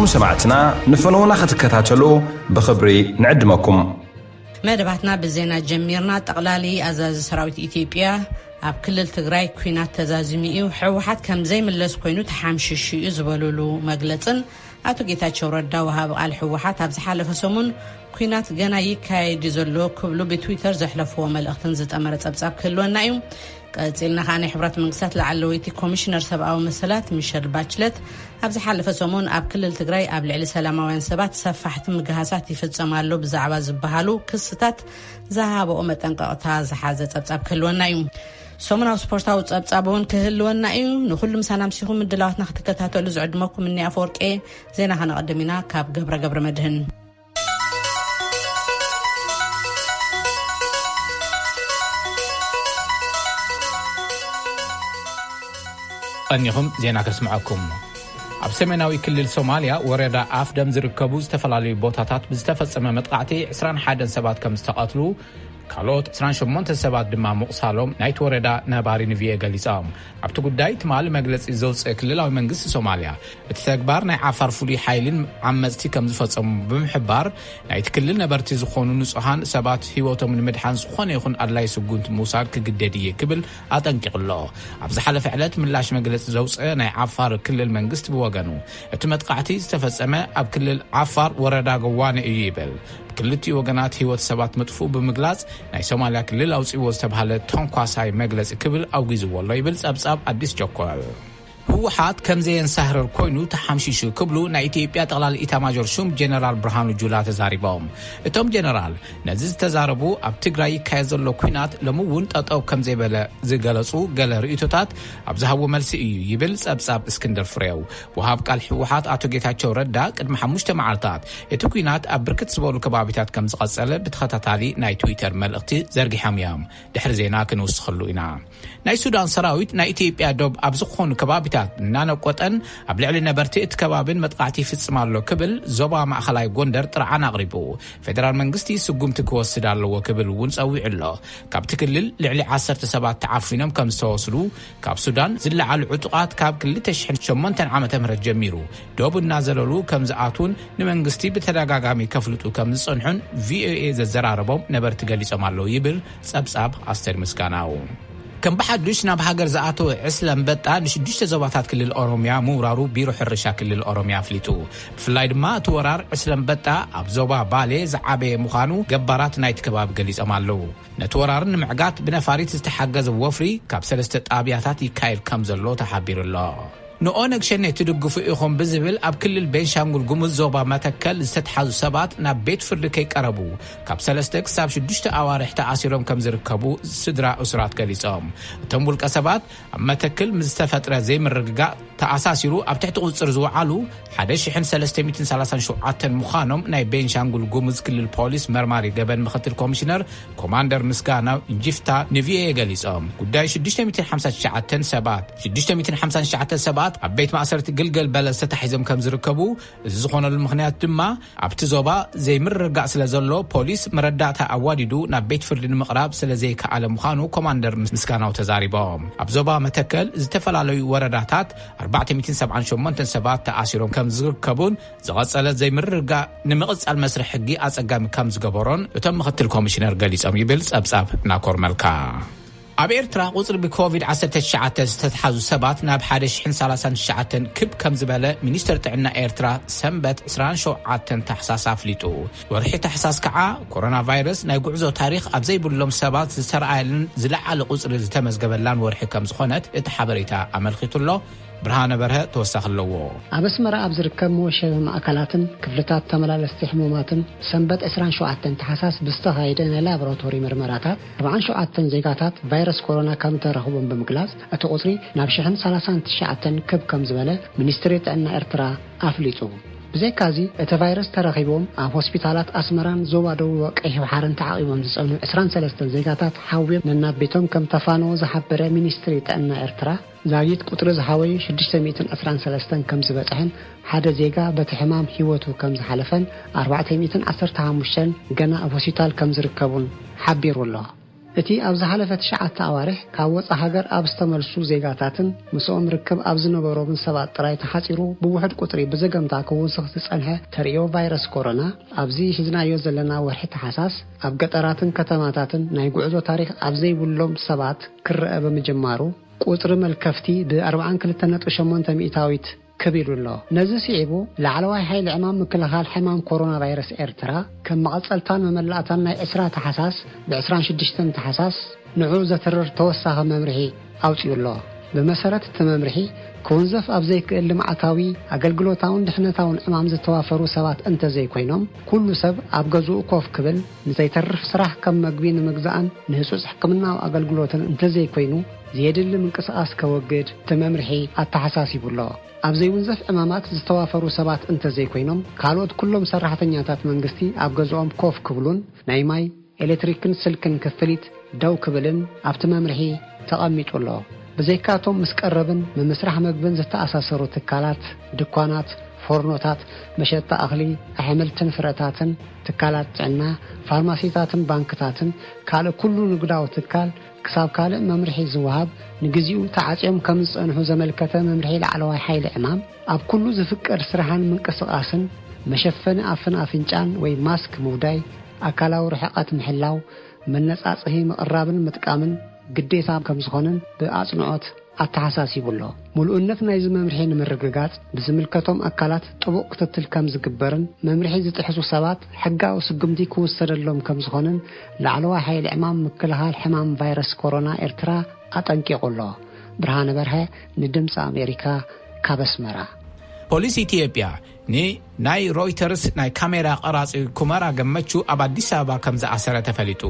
ሰማዕትና ንፈነውና ክትከታተሉ ብኽብሪ ንዕድመኩም። መደባትና ብዜና ጀሚርና። ጠቕላሊ ኣዛዚ ሰራዊት ኢትዮጵያ ኣብ ክልል ትግራይ ኩናት ተዛዚሙ እዩ፣ ህወሓት ከም ዘይምለስ ኮይኑ ተሓምሽሹ እዩ ዝበሉሉ መግለጽን ኣቶ ጌታቸው ረዳ ወሃቢ ቃል ህወሓት ኣብ ዝሓለፈ ሰሙን ኩናት ገና ይካየድ እዩ ዘሎ ክብሉ ብትዊተር ዘሕለፍዎ መልእኽትን ዝጠመረ ጸብጻብ ክህልወና እዩ። ቀጺልና ከኣ ናይ ሕብረት መንግስታት ላዕለወይቲ ኮሚሽነር ሰብኣዊ መሰላት ሚሸል ባችለት ኣብ ዝሓለፈ ሰሙን ኣብ ክልል ትግራይ ኣብ ልዕሊ ሰላማውያን ሰባት ሰፋሕቲ ምግሃሳት ይፍጸም ኣሎ ብዛዕባ ዝበሃሉ ክስታት ዝሃበኦ መጠንቀቕታ ዝሓዘ ጸብጻብ ክህልወና እዩ። ሰሙናዊ ስፖርታዊ ጸብጻብ እውን ክህልወና እዩ። ንኹሉ ምሳና ምሲኹም ምድላዋትና ክትከታተሉ ዝዕድመኩም እኒ ኣፈወርቄ። ዜና ከነቐድም ኢና ካብ ገብረ ገብረ መድህን። ቀኒኹም ዜና ከስምዐኩም። ኣብ ሰሜናዊ ክልል ሶማልያ ወረዳ ኣፍደም ዝርከቡ ዝተፈላለዩ ቦታታት ብዝተፈጸመ መጥቃዕቲ ዕስራን ሓደን ሰባት ከም ዝተቐትሉ፣ ካልኦት ዕስራን ሸሞንተ ሰባት ድማ ምቑሳሎም ናይቲ ወረዳ ነባሪ ንቪኤ ገሊጾም። ኣብቲ ጉዳይ ትማሊ መግለጺ ዘውፅአ ክልላዊ መንግስቲ ሶማልያ፣ እቲ ተግባር ናይ ዓፋር ፍሉይ ሓይልን ዓመፅቲ ከም ዝፈጸሙ ብምሕባር፣ ናይቲ ክልል ነበርቲ ዝኾኑ ንጹሃን ሰባት ህይወቶም ንምድሓን ዝኾነ ይኹን ኣድላይ ስጉምቲ ምውሳድ ክግደድ እየ ክብል ኣጠንቂቑ ኣሎ። ኣብ ዝሓለፈ ዕለት ምላሽ መግለጺ ዘውፅአ ናይ ዓፋር ክልል መንግስቲ ብወገኑ፣ እቲ መጥቃዕቲ ዝተፈጸመ ኣብ ክልል ዓፋር ወረዳ ገዋነ እዩ ይብል። ብክልቲኡ ወገናት ህይወት ሰባት ምጥፍኡ ብምግላጽ፣ ናይ ሶማልያ ክልል ኣውጺእዎ ዝተባህለ ተንኳሳይ መግለጺ ክብል ኣውጊዝዎ ኣሎ ይብል ጸብጻብ ኣዲስ ቸኮል። ህወሓት ከም ዘየንሳህረር ኮይኑ ተሓምሺሹ ክብሉ ናይ ኢትዮጵያ ጠቕላሊ ኢታማዦር ሹም ጀነራል ብርሃኑ ጁላ ተዛሪቦም። እቶም ጀነራል ነዚ ዝተዛረቡ ኣብ ትግራይ ይካየድ ዘሎ ኲናት ሎሚ እውን ጠጠው ከም ዘይበለ ዝገለጹ ገለ ርእይቶታት ኣብ ዝሃብዎ መልሲ እዩ ይብል ጸብጻብ እስክንድር ፍሬው። ወሃብ ቃል ህወሓት ኣቶ ጌታቸው ረዳ ቅድሚ ሓሙሽተ መዓልታት እቲ ኲናት ኣብ ብርክት ዝበሉ ከባቢታት ከም ዝቐጸለ ብተኸታታሊ ናይ ትዊተር መልእኽቲ ዘርጊሖም እዮም። ድሕሪ ዜና ክንውስኸሉ ኢና። ናይ ሱዳን ሰራዊት ናይ ኢትዮጵያ ዶብ ኣብ ዝኾኑ ከባቢታት እናነቆጠን ኣብ ልዕሊ ነበርቲ እቲ ከባብን መጥቃዕቲ ይፍጽም ኣሎ ክብል ዞባ ማእኸላይ ጎንደር ጥርዓን ኣቕሪቡ። ፌደራል መንግስቲ ስጉምቲ ክወስድ ኣለዎ ክብል እውን ጸዊዑ ኣሎ። ካብቲ ክልል ልዕሊ ዓሰርተ ሰባት ተዓፊኖም ከም ዝተወስዱ፣ ካብ ሱዳን ዝለዓሉ ዕጡቓት ካብ ክልተ ሽሕን ሸሞንተን ዓመተ ምህረት ጀሚሩ ዶብ እናዘለሉ ከም ዝኣትዉን ንመንግስቲ ብተደጋጋሚ ከፍልጡ ከም ዝጸንሑን ቪኦኤ ዘዘራረቦም ነበርቲ ገሊጾም ኣለዉ ይብል ጸብጻብ ኣስቴር ምስጋናው። ከም ብሓዱሽ ናብ ሃገር ዝኣተወ ዕስለ ኣንበጣ ንሽዱሽተ ዞባታት ክልል ኦሮምያ ምውራሩ ቢሮ ሕርሻ ክልል ኦሮምያ ኣፍሊጡ። ብፍላይ ድማ እቲ ወራር ዕስለ ኣንበጣ ኣብ ዞባ ባሌ ዝዓበየ ምዃኑ ገባራት ናይቲ ከባቢ ገሊጾም ኣለዉ። ነቲ ወራር ንምዕጋት ብነፋሪት ዝተሓገዘ ወፍሪ ካብ ሰለስተ ጣብያታት ይካየድ ከም ዘሎ ተሓቢሩ ኣሎ። ንኦነግ ሸኔ ትድግፉ ኢኹም ብዝብል ኣብ ክልል ቤንሻንጉል ጉሙዝ ዞባ መተከል ዝተትሓዙ ሰባት ናብ ቤት ፍርዲ ከይቀረቡ ካብ ሰለስተ ክሳብ ሽዱሽተ ኣዋርሕ ተኣሲሮም ከም ዝርከቡ ስድራ እሱራት ገሊጾም። እቶም ውልቀ ሰባት ኣብ መተክል ምስ ዝተፈጥረ ዘይምርግጋእ ተኣሳሲሩ ኣብ ትሕቲ ቁፅፅር ዝወዓሉ ሓደ ሽሕን ሰለስተ ሚእትን ሰላሳን ሸውዓተን ምዃኖም ናይ ቤንሻንጉል ጉሙዝ ክልል ፖሊስ መርማሪ ገበን ምክትል ኮሚሽነር ኮማንደር ምስጋናው እንጂፍታ ንቪኦኤ ገሊጾም። ጉዳይ ሽዱሽተ ሚእትን ሓምሳን ትሽዓተን ሰባት ሽዱሽተ ሚእትን ሓምሳን ትሽዓተን ሰባት ኣብ ቤት ማእሰርቲ ግልገል በለስ ተታሒዞም ከም ዝርከቡ፣ እዚ ዝኾነሉ ምኽንያት ድማ ኣብቲ ዞባ ዘይምርግጋእ ስለ ዘሎ ፖሊስ መረዳእታ ኣዋዲዱ ናብ ቤት ፍርዲ ንምቕራብ ስለ ዘይከኣለ ምዃኑ ኮማንደር ምስጋናው ተዛሪቦም። ኣብ ዞባ መተከል ዝተፈላለዩ ወረዳታት ኣርባዕተ ሚእትን ሰብዓን ሸሞንተን ሰባት ተኣሲሮም ከም ዝርከቡን ዝቐጸለ ዘይምርግጋእ ንምቕጻል መስርሕ ሕጊ ኣጸጋሚ ከም ዝገበሮን እቶም ምኽትል ኮሚሽነር ገሊጾም ይብል ጸብጻብ ናኮር መልካ። ኣብ ኤርትራ ቁጽሪ ብኮቪድ ዓሰርተ ትሽዓተ ዝተትሓዙ ሰባት ናብ ሓደ ሽሕን ሰላሳን ትሽዓተን ክብ ከም ዝበለ ሚኒስተር ጥዕና ኤርትራ ሰንበት ዕስራን ሸውዓተን ታሕሳስ ኣፍሊጡ። ወርሒ ታሕሳስ ከዓ ኮሮና ቫይረስ ናይ ጉዕዞ ታሪኽ ኣብ ዘይብሎም ሰባት ዝተረኣየልን ዝለዓለ ቁጽሪ ዝተመዝገበላን ወርሒ ከም ዝኾነት እቲ ሓበሬታ ኣመልኪቱ ኣሎ። ብርሃነ በርሀ ተወሳኺ ኣለዎ። ኣብ ኣስመራ ኣብ ዝርከብ መወሸቢ ማእከላትን ክፍልታት ተመላለስቲ ሕሙማትን ሰንበት ዕስራን ሸውዓተን ታሕሳስ ብዝተኻየደ ናይ ላቦራቶሪ ምርመራታት ኣርባዓን ሸውዓተን ዜጋታት ቫይረስ ኮሮና ከም ተረኽቦም ብምግላጽ፣ እቲ ቁጽሪ ናብ ሽሕን ሰላሳን ትሽዓተን ክብ ከም ዝበለ ሚኒስትሪ ጥዕና ኤርትራ ኣፍሊጡ። ብዘይካዚ፣ እቲ ቫይረስ ተረኺቦም ኣብ ሆስፒታላት ኣስመራን ዞባ ደቡብ ቀይሕ ባሕርን ተዓቒቦም ዝጸንሑ ዕስራን ሰለስተን ዜጋታት ሓውዮም ነናብ ቤቶም ከም ተፋነዉ ዝሓበረ ሚኒስትሪ ጥዕና ኤርትራ፣ ዛጊት ቁጽሪ ዝሓወዩ ሽዱሽተ ሚእትን ዕስራን ሰለስተን ከም ዝበጽሐን ሓደ ዜጋ በቲ ሕማም ህይወቱ ከም ዝሓለፈን ኣርባዕተ ሚእትን ዓሰርተ ሓሙሽተን ገና ኣብ ሆስፒታል ከም ዝርከቡን ሓቢሩ ኣሎ። እቲ ኣብ ዝሓለፈ ትሽዓተ ኣዋርሕ ካብ ወጻኢ ሃገር ኣብ ዝተመልሱ ዜጋታትን ምስኦም ርክብ ኣብ ዝነበሮምን ሰባት ጥራይ ተሓጺሩ፣ ብውሑድ ቁጽሪ ብዘገምታ ክውስኽ ዝጸንሐ ተርእዮ ቫይረስ ኮሮና፣ ኣብዚ ሒዝናዮ ዘለና ወርሒ ተሓሳስ ኣብ ገጠራትን ከተማታትን ናይ ጉዕዞ ታሪኽ ኣብ ዘይብሎም ሰባት ክረኣ ብምጅማሩ፣ ቁጽሪ መልከፍቲ ብ ኣርብዓን ክልተን ነጥቢ ሸሞንተ ሚእታዊት ክብ ኢሉ ኣሎ። ነዚ ስዒቡ፣ ላዕለዋይ ሓይሊ ዕማም ምክልኻል ሕማም ኮሮና ቫይረስ ኤርትራ፣ ከም መቐጸልታን መመላእታን ናይ ዕስራ ተሓሳስ፣ ብ26 ተሓሳስ ንዑ ዘትርር ተወሳኺ መምርሒ ኣውጺኡ ኣሎ። ብመሰረት እቲ መምርሒ፣ ክውንዘፍ ኣብ ዘይክእል ልምዓታዊ፣ ኣገልግሎታውን ድሕነታውን ዕማም ዝተዋፈሩ ሰባት እንተዘይኮይኖም፣ ኩሉ ሰብ ኣብ ገዝኡ ኮፍ ክብል፣ ንዘይተርፍ ስራሕ ከም መግቢ ንምግዛእን ንህጹጽ ሕክምናዊ ኣገልግሎትን እንተዘይኮይኑ፣ ዘየድሊ ምንቅስቓስ ከወግድ እቲ መምርሒ ኣተሓሳሲቡ ኣሎ። ኣብ ዘይውንዘፍ ዕማማት ዝተዋፈሩ ሰባት እንተዘይኮይኖም፣ ካልኦት ኩሎም ሰራሕተኛታት መንግስቲ ኣብ ገዝኦም ኮፍ ክብሉን ናይ ማይ፣ ኤሌክትሪክን ስልክን ክፍሊት ደው ክብልን ኣብቲ መምርሒ ተቐሚጡ ኣሎ። ብዘይካቶም ምስ ቀረብን ምምስራሕ መግብን ዝተኣሳሰሩ ትካላት፣ ድኳናት፣ ፎርኖታት፣ መሸጣ እኽሊ፣ ኣሕምልትን ፍረታትን፣ ትካላት ጥዕና፣ ፋርማሲታትን ባንክታትን ካልእ ኩሉ ንግዳዊ ትካል ክሳብ ካልእ መምርሒ ዝወሃብ ንግዚኡ ተዓጽዮም ከም ዝጸንሑ ዘመልከተ መምርሒ ላዕለዋይ ሓይሊ ዕማም፣ ኣብ ኩሉ ዝፍቀድ ስራሕን ምንቅስቓስን መሸፈኒ ኣፍን ኣፍንጫን ወይ ማስክ ምውዳይ፣ ኣካላዊ ርሕቐት ምሕላው፣ መነጻጽሂ ምቕራብን ምጥቃምን ግዴታ ከም ዝኾነን ብኣጽንዖት ኣተሓሳሲቡ ኣሎ። ምሉእነት ናይዚ መምርሒ ንምርግጋጽ ብዝምልከቶም ኣካላት ጥቡቕ ክትትል ከም ዝግበርን መምርሒ ዝጥሕሱ ሰባት ሕጋዊ ስጉምቲ ክውሰደሎም ከም ዝኾነን ላዕለዋይ ሓይሊ ዕማም ምክልኻል ሕማም ቫይረስ ኮሮና ኤርትራ ኣጠንቂቑ ኣሎ። ብርሃነ በርሀ ንድምፂ ኣሜሪካ ካብ ኣስመራ። ፖሊስ ኢትዮጵያ ንናይ ሮይተርስ ናይ ካሜራ ቀራጺ ኩመራ ገመቹ ኣብ ኣዲስ ኣበባ ከም ዝኣሰረ ተፈሊጡ።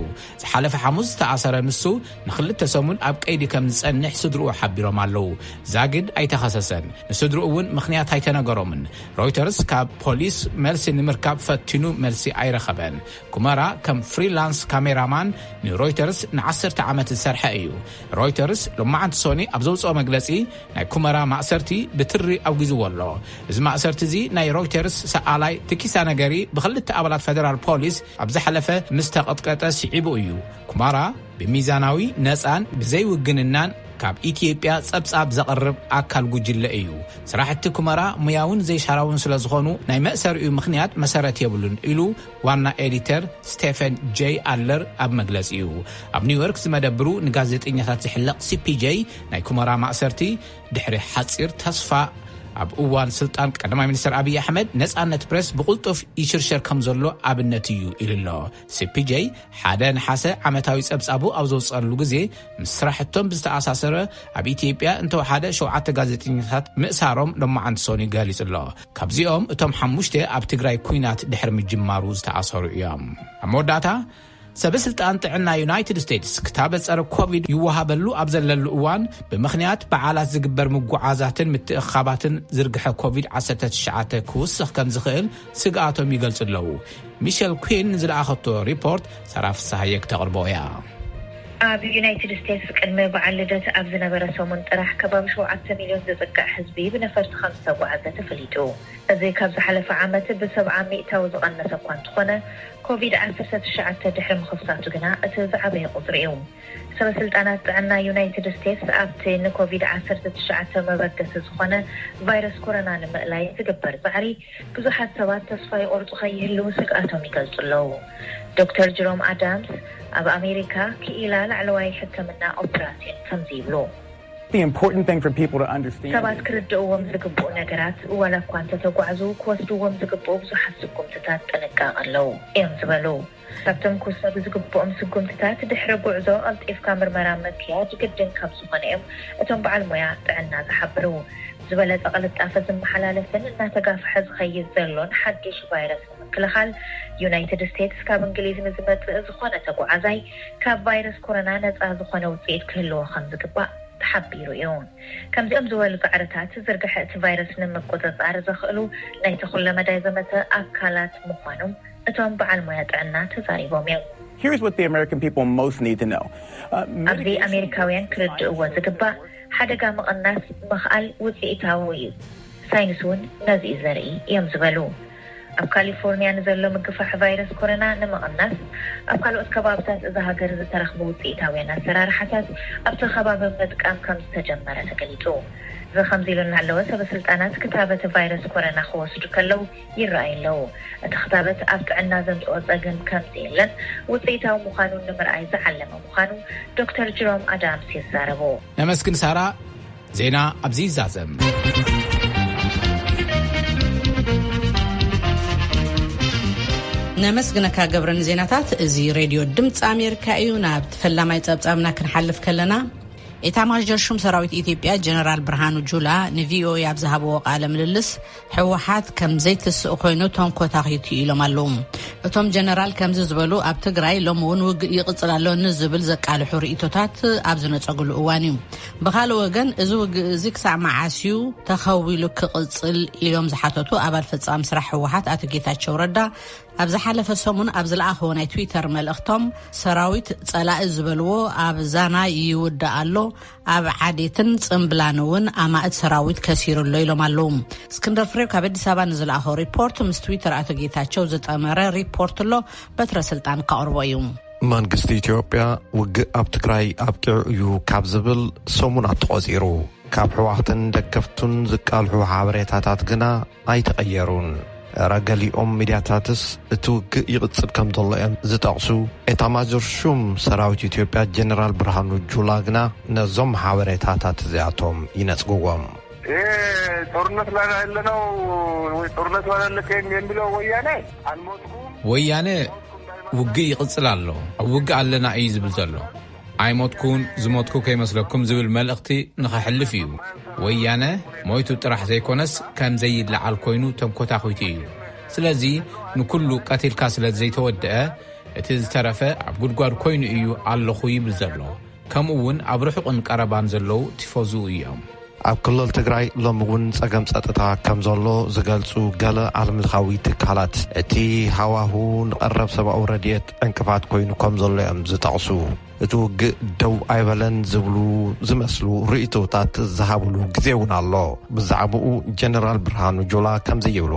ዝሓለፈ ሓሙስ ዝተኣሰረ ንሱ ንኽልተ ሰሙን ኣብ ቀይዲ ከም ዝጸንሕ ስድርኡ ሓቢሮም ኣለዉ። ዛግድ ኣይተኸሰሰን። ንስድርኡ እውን ምኽንያት ኣይተነገሮምን። ሮይተርስ ካብ ፖሊስ መልሲ ንምርካብ ፈቲኑ መልሲ ኣይረኸበን። ኩመራ ከም ፍሪላንስ ካሜራማን ንሮይተርስ ንዓሰርተ ዓመት ዝሰርሐ እዩ። ሮይተርስ ሎማዓንቲ ሶኒ ኣብ ዘውፅኦ መግለፂ ናይ ኩመራ ማእሰርቲ ብትሪ ኣውጊዝዎ ኣሎ። እዚ ማእሰርቲ እዚ ናይ ሮይተርስ ሰኣላይ ትኪሳ ነገሪ ብክልተ ኣባላት ፈደራል ፖሊስ ኣብ ዝሓለፈ ምስ ተቐጥቀጠ ስዒቡ እዩ። ኩማራ ብሚዛናዊ፣ ነፃን ብዘይውግንናን ካብ ኢትዮጵያ ጸብጻብ ዘቕርብ ኣካል ጉጅለ እዩ። ስራሕቲ ኩመራ ሙያውን ዘይሻራውን ስለ ዝኾኑ ናይ መእሰሪኡ ምኽንያት መሰረት የብሉን ኢሉ ዋና ኤዲተር ስቴፈን ጄይ ኣለር ኣብ መግለጺኡ። ኣብ ኒውዮርክ ዝመደብሩ ንጋዜጠኛታት ዝሕለቕ ሲፒጄ ናይ ኩመራ ማእሰርቲ ድሕሪ ሓጺር ተስፋ ኣብ እዋን ስልጣን ቀዳማይ ሚኒስትር ኣብይ ኣሕመድ ነጻነት ፕሬስ ብቕልጡፍ ይሽርሸር ከም ዘሎ ኣብነት እዩ ኢሉ ኣሎ። ሲፒጄ ሓደ ነሓሰ ዓመታዊ ጸብጻቡ ኣብ ዘውጸሉ ግዜ ምስ ስራሕቶም ብዝተኣሳሰረ ኣብ ኢትዮጵያ እንተወሓደ ሸውዓተ ጋዜጠኛታት ምእሳሮም ሎማዓንቲ ሶኒ ገሊጹ ኣሎ። ካብዚኦም እቶም ሓሙሽተ ኣብ ትግራይ ኩናት ድሕሪ ምጅማሩ ዝተኣሰሩ እዮም። ኣብ መወዳእታ ሰበ ስልጣን ጥዕና ዩናይትድ ስቴትስ ክታበት ጸረ ኮቪድ ይወሃበሉ ኣብ ዘለሉ እዋን ብምኽንያት በዓላት ዝግበር ምጉዓዛትን ምትእኻባትን ዝርግሐ ኮቪድ ዓሰርተ ትሽዓተ ክውስኽ ከም ዝኽእል ስግኣቶም ይገልጹ ኣለዉ። ሚሸል ኩን ንዝለኣኸቶ ሪፖርት ሰራ ፍስሃየ ክተቕርቦ እያ። ኣብ ዩናይትድ ስቴትስ ቅድሚ በዓል ልደት ኣብ ዝነበረ ሰሙን ጥራሕ ከባቢ ሸውዓተ ሚልዮን ዝጥቅዕ ህዝቢ ብነፈርቲ ከም ዝተጓዓዘ ተፈሊጡ። እዚ ካብ ዝሓለፈ ዓመት ብሰብዓ ሚእታዊ ዝቐነሰ እኳ እንተኾነ፣ ኮቪድ ዓሰርተ ትሽዓተ ድሕሪ ምኽሳቱ ግና እቲ ዝዓበየ ቁጽሪ እዩ። ሰበ ስልጣናት ጥዕና ዩናይትድ ስቴትስ ኣብቲ ንኮቪድ ዓሰርተ ትሽዓተ መበገሲ ዝኾነ ቫይረስ ኮሮና ንምእላይ ዝግበር ጻዕሪ ብዙሓት ሰባት ተስፋ ይቖርጹ ከይህልው ስግኣቶም ይገልጹ ኣለዉ። ዶክተር ጅሮም ኣዳምስ ኣብ ኣሜሪካ ክኢላ ላዕለዋይ ሕክምና ኦፕራሲዮን ከምዚ ይብሉ። The important thing for people to understand ሰባት ክርድእዎም ዝግብኡ ነገራት ዋላ እኳ እንተተጓዕዙ ክወስድዎም ዝግብኡ ብዙሓት ስጉምትታት ጥንቃቐ ኣለዉ እዮም ዝበሉ። ካብቶም ክውሰዱ ዝግብኦም ስጉምትታት ድሕሪ ጉዕዞ ቀልጢፍካ ምርመራ ምክያድ ግድን ከም ዝኾነ እዮም እቶም በዓል ሞያ ጥዕና ዝሓብሩ። ዝበለጸ ቅልጣፈ ዝመሓላለፍን እናተጋፍሐ ዝኸይድ ዘሎን ሓዱሽ ቫይረስ ንምክልኻል ዩናይትድ ስቴትስ ካብ እንግሊዝ ንዝመጽእ ዝኾነ ተጓዓዛይ ካብ ቫይረስ ኮሮና ነጻ ዝኾነ ውጽኢት ክህልዎ ከም ዝግባእ ተሓቢሩ እዩ። ከምዚኦም ዝበሉ ጻዕርታት ዝርግሐ እቲ ቫይረስ ንምቁጽጻር ዘኽእሉ ናይቲ ኩለመዳይ ዘመተ ኣካላት ምዃኖም እቶም በዓል ሞያ ጥዕና ተዛሪቦም እዮም። Here's what the American people most need to know. Uh, ኣብዚ ኣሜሪካውያን ክርድእዎ ዝግባእ ሓደጋ ምቕናስ ምኽኣል ውፅኢታዊ እዩ። ሳይንስ እውን ነዚ እዩ ዘርኢ እዮም ዝበሉ። ኣብ ካሊፎርኒያ ንዘሎ ምግፋሕ ቫይረስ ኮሮና ንምቕናስ፣ ኣብ ካልኦት ከባብታት እዛ ሃገር ዝተረኽቡ ውፅኢታውያን ኣሰራርሓታት ኣብቲ ከባቢ ምጥቃም ከም ዝተጀመረ ተገሊፁ። እዚ ከምዚ ኢሉ እናሃለወ፣ ሰበ ስልጣናት ክታበት ቫይረስ ኮሮና ክወስዱ ከለዉ ይረኣዩ ኣለዉ። እቲ ክታበት ኣብ ጥዕና ዘምፅኦ ፀገም ከም ዘየለን ውፅኢታዊ ምዃኑን ንምርኣይ ዝዓለመ ምዃኑ ዶክተር ጅሮም ኣዳምስ ይዛረቡ። ነመስግን ሳራ። ዜና ኣብዚ ይዛዘም። ነመስግነካ ገብረ ንዜናታት። እዚ ሬድዮ ድምፂ ኣሜሪካ እዩ። ናብ ፈላማይ ጸብጻብና ክንሓልፍ ከለና፣ ኤታማዦር ሹም ሰራዊት ኢትዮጵያ ጀነራል ብርሃኑ ጁላ ንቪኦኤ ኣብ ዝሃብዎ ቃለ ምልልስ፣ ህወሓት ከም ዘይትስእ ኮይኑ ተንኮታኺቱ ኢሎም ኣለዉ። እቶም ጀነራል ከምዚ ዝበሉ፣ ኣብ ትግራይ ሎሚ እውን ውግእ ይቕጽል ኣሎ ንዝብል ዘቃልሑ ርእይቶታት ኣብ ዝነጸግሉ እዋን እዩ። ብኻልእ ወገን፣ እዚ ውግእ እዚ ክሳዕ መዓስ እዩ ተኸዊሉ ክቕጽል ኢሎም ዝሓተቱ ኣባል ፈጻሚ ስራሕ ህወሓት ኣቶ ጌታቸው ረዳ፣ ኣብ ዝሓለፈ ሰሙን ኣብ ዝለኣኽዎ ናይ ትዊተር መልእኽቶም፣ ሰራዊት ጸላኢ ዝበልዎ ኣብ ዛና ይውዳእ ኣሎ፣ ኣብ ዓዴትን ጽምብላን እውን ኣማእት ሰራዊት ከሲሩ ኣሎ ኢሎም ኣለዉ። እስክንድር ፍሬው ካብ ኣዲስ ኣበባ ንዝለኣኾ ሪፖርት፣ ምስ ትዊተር ኣቶ ጌታቸው ዝጠመረ ሪፖርት ኣሎ፣ በትረ ስልጣን ከቕርቦ እዩ። መንግስቲ ኢትዮጵያ፣ ውግእ ኣብ ትግራይ ኣብቂዑ እዩ ካብ ዝብል ሰሙናት ተቖጺሩ። ካብ ህወሓትን ደገፍቱን ዝቃልሑ ሓበሬታታት ግና ኣይተቐየሩን። ረገሊኦም ሚድያታትስ እቲ ውግእ ይቕጽል ከም ዘሎ እዮም ዝጠቕሱ። ኤታማዦር ሹም ሰራዊት ኢትዮጵያ ጀነራል ብርሃኑ ጁላ ግና ነዞም ሓበሬታታት እዚኣቶም ይነጽግዎም። ይሄ ጦርነት ላይ ያለ ነው ወይ ጦርነት ላይ ያለ የሚለው ወያኔ አልሞትኩም። ወያነ ውግእ ይቕጽል ኣሎ፣ ኣብ ውግእ ኣለና እዩ ዝብል ዘሎ። ኣይሞትኩን፣ ዝሞትኩ ከይመስለኩም ዝብል መልእኽቲ ንኸሕልፍ እዩ። ወያነ ሞይቱ ጥራሕ ዘይኮነስ፣ ከም ዘይለዓል ኮይኑ ተንኮታኺቱ እዩ። ስለዚ ንኩሉ ቀቲልካ ስለ ዘይተወድአ፣ እቲ ዝተረፈ ኣብ ጉድጓድ ኮይኑ እዩ ኣለኹ ይብል ዘሎ። ከምኡ እውን ኣብ ርሑቕን ቀረባን ዘለዉ ቲፎዙ እዮም። ኣብ ክልል ትግራይ ሎሚ እውን ጸገም ጸጥታ ከም ዘሎ ዝገልጹ ገለ ዓለምለኻዊ ትካላት፣ እቲ ሃዋሁ ንቐረብ ሰብኣዊ ረድኤት ዕንቅፋት ኮይኑ ከም ዘሎ እዮም ዝጠቕሱ። እቲ ውግእ ደው ኣይበለን ዝብሉ ዝመስሉ ርእይቶታት ዝሃብሉ ግዜ እውን ኣሎ። ብዛዕባኡ ጀነራል ብርሃኑ ጁላ ከምዚ ይብሉ።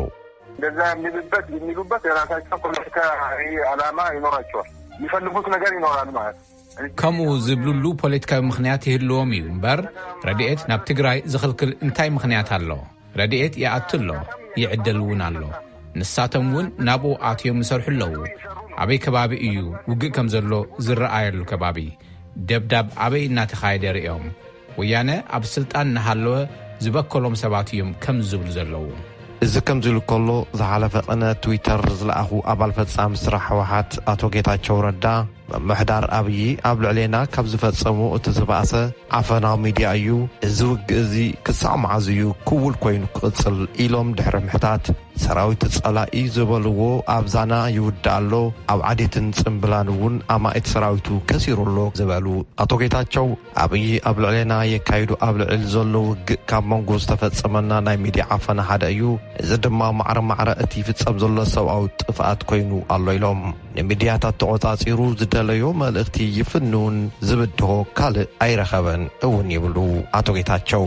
እንደዛ የሚሉበት የሚሉበት የራሳቸው ፖለቲካዊ ዓላማ ይኖራቸዋል። የሚፈልጉት ነገር ይኖራል ማለት ነው። ከምኡ ዝብሉሉ ፖለቲካዊ ምኽንያት ይህልዎም እዩ እምበር፣ ረድኤት ናብ ትግራይ ዝኽልክል እንታይ ምኽንያት ኣሎ? ረድኤት ይኣቱ ኣሎ፣ ይዕደል እውን ኣሎ። ንሳቶም እውን ናብኡ ኣትዮም ይሰርሑ ኣለዉ። ኣበይ ከባቢ እዩ ውግእ ከም ዘሎ ዝረኣየሉ ከባቢ? ደብዳብ ኣበይ እናተኻየደ ርእዮም? ወያነ ኣብ ስልጣን እናሃለወ ዝበከሎም ሰባት እዮም ከምዚ ዝብሉ ዘለዉ። እዚ ከምዚ ኢሉ ከሎ፣ ዝሓለፈ ቅነ ትዊተር ዝለኣኹ ኣባል ፈጻሚ ስራሕ ህወሓት ኣቶ ጌታቸው ረዳ፣ ምምሕዳር ኣብዪ ኣብ ልዕሌና ካብ ዝፈጸሙ እቲ ዝበኣሰ ዓፈናዊ ሚድያ እዩ። እዚ ውግእ እዚ ክሳዕ መዓዝ እዩ ክውል ኮይኑ ክቕጽል ኢሎም ድሕሪ ምሕታት፣ ሰራዊት ጸላኢ ዝበልዎ ኣብ ዛና ይውዳእ ኣሎ፣ ኣብ ዓዴትን ጽምብላን እውን ኣማኢት ሰራዊቱ ከሲሩ ኣሎ ዝበሉ ኣቶ ጌታቸው፣ ኣብዪ ኣብ ልዕሌና የካይዱ ኣብ ልዕል ዘሎ ውግእ ካብ መንጎ ዝተፈጸመና ናይ ሚድያ ዓፈና ሓደ እዩ። እዚ ድማ ማዕረ ማዕረ እቲ ይፍጸም ዘሎ ሰብኣዊ ጥፍኣት ኮይኑ ኣሎ ኢሎም። ንሚድያታት ተቖጻጺሩ ዝደለዮ መልእኽቲ ይፍንውን ዝብድሆ ካልእ ኣይረኸበን እውን ይብሉ ኣቶ ጌታቸው።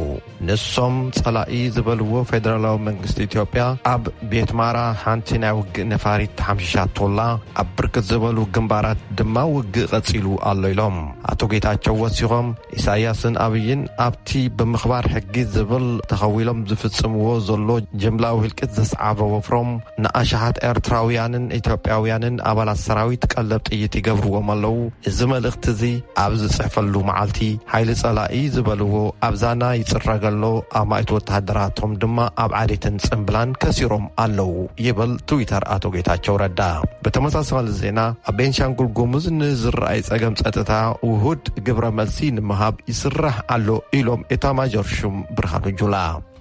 ንሶም ጸላኢ ዝበልዎ ፌደራላዊ መንግስቲ ኢትዮጵያ ኣብ ቤት ማራ ሓንቲ ናይ ውግእ ነፋሪት ተሓምሺሻቶላ፣ ኣብ ብርክት ዝበሉ ግንባራት ድማ ውግእ ቀጺሉ ኣሎ ኢሎም። ኣቶ ጌታቸው ወሲኾም፣ ኢሳያስን ኣብይን ኣብቲ ብምኽባር ሕጊ ዝብል ተኸዊሎም ዝፍጽምዎ ዘሎ ጅምላዊ ህልቂት ዘስዓበ ወፍሮም፣ ንኣሽሓት ኤርትራውያንን ኢትዮጵያውያንን ኣባላት ሰራዊት ቀለብ ጥይት ይገብርዎም ኣለዉ። እዚ መልእኽቲ እዚ ኣብ ዝጽሕፈሉ መዓልቲ፣ ሓይሊ ጸላኢ ዝበልዎ ኣብ ዛና ይጽረግ ኣሎ፣ ኣማኢት ወተሃደራቶም ድማ ኣብ ዓዴትን ጽምብላን ከሲሮም ኣለዉ ይብል ትዊተር ኣቶ ጌታቸው ረዳ። ብተመሳሳሊ ዜና፣ ኣብ ቤንሻንጉል ጉሙዝ ንዝረኣይ ጸገም ጸጥታ ውሁድ ግብረ መልሲ ንምሃብ ይስራሕ ኣሎ ኢሎም ኤታማዦር ሹም ብርሃኑ ጁላ።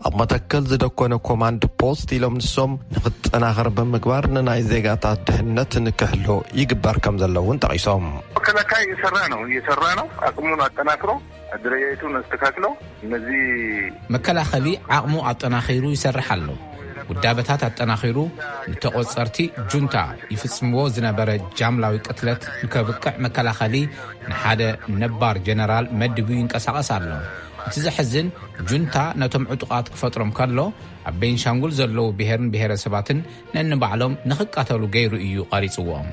ኣብ መተከል ዝደኮነ ኮማንድ ፖስት ኢሎም ንሶም ንክጠናኸር ብምግባር ንናይ ዜጋታት ድሕነት ንክሕሎ ይግበር ከም ዘለውን ጠቒሶም። መከላከያ እየሰራ ነው፣ እየሰራ ነው። አቅሙን አጠናክሮ አደረጃጀቱን አስተካክሎ እነዚህ መከላኸሊ ዓቕሙ ኣጠናኺሩ ይሰርሕ ኣሎ። ውዳበታት ኣጠናኺሩ ንተቖጸርቲ ጁንታ ይፍጽምዎ ዝነበረ ጃምላዊ ቅትለት ንከብቅዕ መከላኸሊ ንሓደ ነባር ጀነራል መድቡ ይንቀሳቐስ ኣሎ። እቲ ዘሕዝን፣ ጁንታ ነቶም ዕጡቓት ክፈጥሮም ከሎ፣ ኣብ ቤንሻንጉል ዘለዉ ብሄርን ብሄረሰባትን ነንባዕሎም ንኽቃተሉ ገይሩ እዩ ቐሪጽዎም።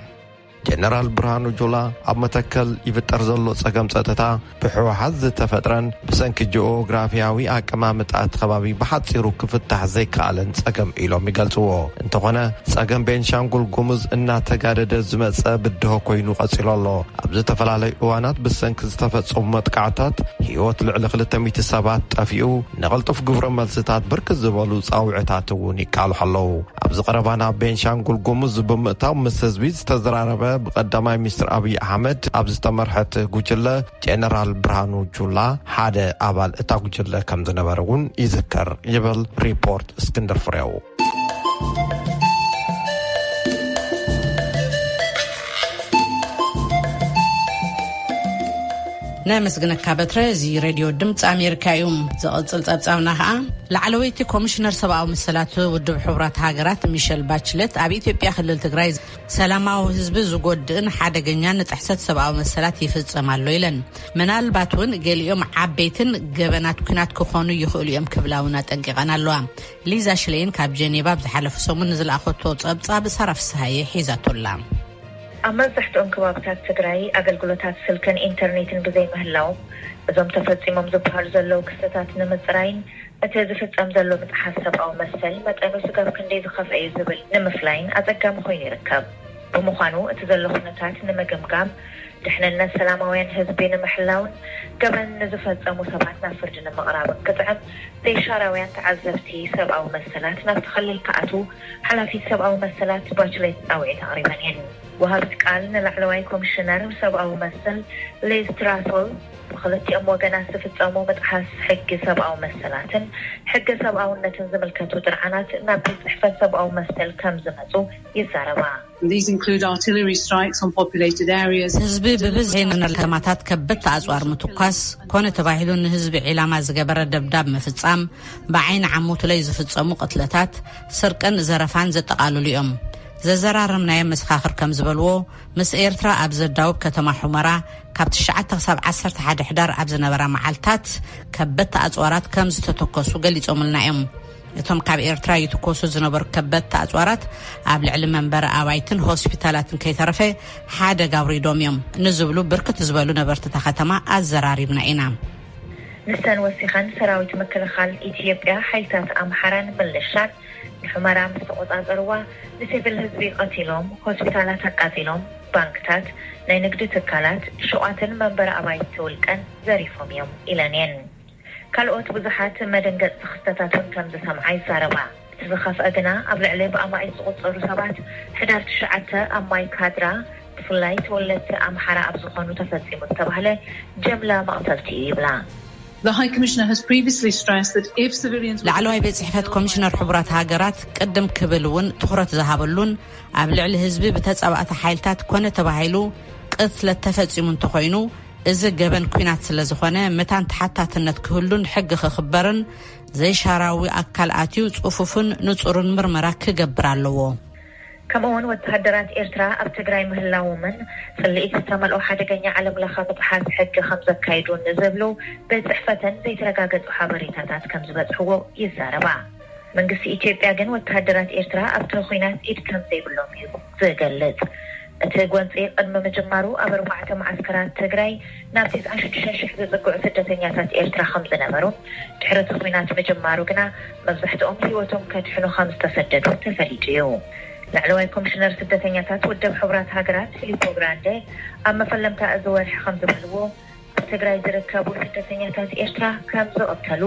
ጀነራል ብርሃኑ ጁላ፣ ኣብ መተከል ይፍጠር ዘሎ ጸገም ጸጥታ ብህወሓት ዝተፈጥረን ብሰንኪ ጂኦግራፊያዊ ኣቀማምጣ እቲ ከባቢ ብሓጺሩ ክፍታሕ ዘይከኣለን ጸገም ኢሎም ይገልጽዎ። እንተኾነ፣ ጸገም ቤንሻንጉል ጉሙዝ እናተጋደደ ዝመጸ ብድሆ ኮይኑ ቀጺሉ ኣሎ። ኣብ ዝተፈላለዩ እዋናት ብሰንኪ ዝተፈጸሙ መጥቃዕታት ህይወት ልዕሊ ክልተ ሚእቲ ሰባት ጠፊኡ፣ ንቕልጡፍ ግብረ መልስታት ብርክት ዝበሉ ጻውዕታት እውን ይቃልሑ ኣለዉ። ኣብዚ ቀረባ ናብ ቤንሻንጉል ጉሙዝ ብምእታው ምስ ህዝቢ ዝተዘራረበ ብቀዳማይ ሚኒስትር ኣብይ ኣሕመድ ኣብ ዝተመርሐት ጉጅለ ጀነራል ብርሃኑ ጁላ ሓደ ኣባል እታ ጉጅለ ከም ዝነበረ እውን ይዝከር ይብል ሪፖርት እስክንድር ፍሬው። ነመስግነካ በትረ። እዚ ሬድዮ ድምፂ ኣሜሪካ እዩ። ዝቕፅል ፀብፃብና ከዓ፣ ላዕለወይቲ ኮሚሽነር ሰብኣዊ መሰላት ውድብ ሕቡራት ሃገራት ሚሸል ባችለት ኣብ ኢትዮጵያ ክልል ትግራይ ሰላማዊ ህዝቢ ዝጎድእን ሓደገኛን ጥሕሰት ሰብኣዊ መሰላት ይፍፀም ኣሎ ኢለን። ምናልባት እውን ገሊኦም ዓበይትን ገበናት ኲናት ክኾኑ ይኽእሉ እዮም ክብላ እውን ኣጠንቂቐን ኣለዋ። ሊዛ ሽሌይን ካብ ጀኔቫ ኣብ ዝሓለፈ ሰሙን ንዝለኣኸቶ ፀብፃብ ሳራ ፍስሃየ ሒዛቶላ። ኣብ መብዛሕትኦም ከባብታት ትግራይ ኣገልግሎታት ስልክን ኢንተርኔትን ብዘይምህላዎም፣ እዞም ተፈፂሞም ዝበሃሉ ዘለዉ ክስተታት ንምፅራይን እቲ ዝፍፀም ዘሎ ምጥሓስ ሰብኣዊ መሰል መጠኑ ስጋብ ክንደይ ዝኸፍአ እዩ ዝብል ንምፍላይን ኣፀጋሚ ኮይኑ ይርከብ። ብምዃኑ፣ እቲ ዘሎ ኩነታት ንምግምጋም፣ ድሕንነት ሰላማውያን ህዝቢ ንምሕላውን ገበን ንዝፈፀሙ ሰባት ናብ ፍርዲ ንምቕራብን ክጥዕም፣ ዘይሻራውያን ተዓዘብቲ ሰብኣዊ መሰላት ናብቲ ክልል ክኣትዉ ሓላፊት ሰብኣዊ መሰላት ባችሌት ፃውዒት ኣቕሪበን እየን። ወሃቢት ቃል ንላዕለዋይ ኮሚሽነር ሰብኣዊ መሰል ሊዝ ትራሶል፣ ብክልቲኦም ወገናት ዝፍፀሙ ምጥሓስ ሕጊ ሰብኣዊ መሰላትን ሕገ ሰብኣውነትን ዝምልከቱ ጥርዓናት ናብ ቤት ፅሕፈት ሰብኣዊ መሰል ከም ዝመፁ ይዛረባ። These include artillery strikes on populated areas. ህዝቢ ብብዝሒ ንከተማታት ከበድቲ ኣፅዋር ምትኳስ፣ ኮነ ተባሂሉ ንህዝቢ ዒላማ ዝገበረ ደብዳብ ምፍጻም፣ ብዓይኒ ዓሞትለይ ዝፍጸሙ ቅትለታት፣ ስርቅን ዘረፋን ዘጠቓልሉ እዮም። ዘዘራረብናዮም መሰኻኽር ከም ዝበልዎ፣ ምስ ኤርትራ ኣብ ዘዳውብ ከተማ ሑመራ ካብ ትሽዓተ ክሳብ ዓሰርተ ሓደ ሕዳር ኣብ ዝነበራ መዓልታት ከበድቲ ኣፅዋራት ከም ዝተተኮሱ ገሊጾምልና እዮም። እቶም ካብ ኤርትራ ይትኮሱ ዝነበሩ ከበድቲ ኣፅዋራት ኣብ ልዕሊ መንበሪ ኣባይትን ሆስፒታላትን ከይተረፈ ሓደጋ ኣውሪዶም እዮም ንዝብሉ ብርክት ዝበሉ ነበርቲ እታ ከተማ ኣዘራሪብና ኢና። ንሰን ወሲኸን፣ ሰራዊት ምክልኻል ኢትዮጵያ፣ ሓይልታት ኣምሓራን ምልሻን ንሑመራ ምስ ተቖጻጸርዋ፣ ንሲቪል ህዝቢ ቀቲሎም፣ ሆስፒታላት ኣቃጺሎም፣ ባንክታት፣ ናይ ንግዲ ትካላት፣ ሹቓትን መንበሪ ኣባይቲ ውልቀን ዘሪፎም እዮም ኢለን እየን። ካልኦት ብዙሓት መደንገጽቲ ክስተታት እውን ከም ዝሰምዓ ይዛረባ። እቲ ዝኸፍአ ግና፣ ኣብ ልዕሊ ብኣማኢት ዝቑጸሩ ሰባት ሕዳር ትሽዓተ ኣብ ማይ ካድራ፣ ብፍላይ ተወለድቲ ኣምሓራ ኣብ ዝኾኑ፣ ተፈጺሙ ዝተባህለ ጅምላ መቕተልቲ እዩ ይብላ። The High Commissioner has previously stressed that if civilians were ላዕለዋይ ቤት ጽሕፈት ኮሚሽነር ሕቡራት ሃገራት ቅድም ክብል እውን ትኹረት ዝሃበሉን ኣብ ልዕሊ ህዝቢ ብተጻባእቲ ሓይልታት ኮነ ተባሂሉ ቅትለት ተፈጺሙ እንተኾይኑ፣ እዚ ገበን ኲናት ስለ ዝኾነ፣ መታን ተሓታትነት ክህሉን ሕጊ ክኽበርን፣ ዘይሻራዊ ኣካል ኣትዩ ጽፉፍን ንጹርን ምርመራ ክገብር ኣለዎ። ከምኡውን ወተሃደራት ኤርትራ ኣብ ትግራይ ምህላዎምን ጽልኢት ዝተመልኦ ሓደገኛ ዓለም ለኸ ምጥሓስ ሕጊ ከም ዘካይዱ ንዝብሉ ቤት ጽሕፈተን ዘይተረጋገጹ ሓበሬታታት ከም ዝበጽሕዎ ይዛረባ። መንግስቲ ኢትዮጵያ ግን ወተሃደራት ኤርትራ ኣብቲ ኹናት ኢድ ከም ዘይብሎም እዩ ዝገልጽ። እቲ ጎንጺ ቅድሚ ምጅማሩ ኣብ ኣርባዕተ መዓስከራት ትግራይ ናብ ተስዓን ሽዱሽተን ሽሕ ዝጽግዑ ስደተኛታት ኤርትራ ከም ዝነበሩን ድሕሪ እቲ ኹናት ምጅማሩ ግና መብዛሕትኦም ህይወቶም ከድሕኑ ከም ዝተሰደዱ ተፈሊጡ እዩ። ላዕለዋይ ኮሚሽነር ስደተኛታት ውድብ ሕቡራት ሃገራት ፊሊፖ ግራንዴ ኣብ መፈለምታ እዚ ወርሒ ከም ዝበልዎ፣ ኣብ ትግራይ ዝርከቡ ስደተኛታት ኤርትራ ከም ዝቕተሉ፣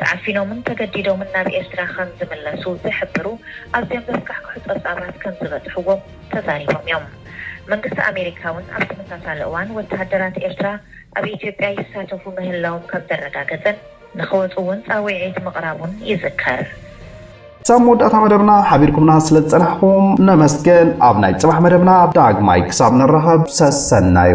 ተዓፊኖምን ተገዲዶምን ናብ ኤርትራ ከም ዝምለሱ ዝሕብሩ ኣዝዮም ዘስካሕክሑ ጸብጻባት ከም ዝበጽሕዎም ተዛሪቦም እዮም። መንግስቲ ኣሜሪካ እውን ኣብ ተመሳሳሊ እዋን ወተሃደራት ኤርትራ ኣብ ኢትዮጵያ ይሳተፉ ምህላዎም ከም ዘረጋገጸን ንኽወጹ እውን ጻውዒት ምቕራቡን ይዝከር። ክሳብ መወዳእታ መደብና ሓቢርኩምና ስለ ዝጸናሕኩም ነመስግን። ኣብ ናይ ጽባሕ መደብና ዳግማይ ክሳብ ንራኸብ ሰሰናዩ።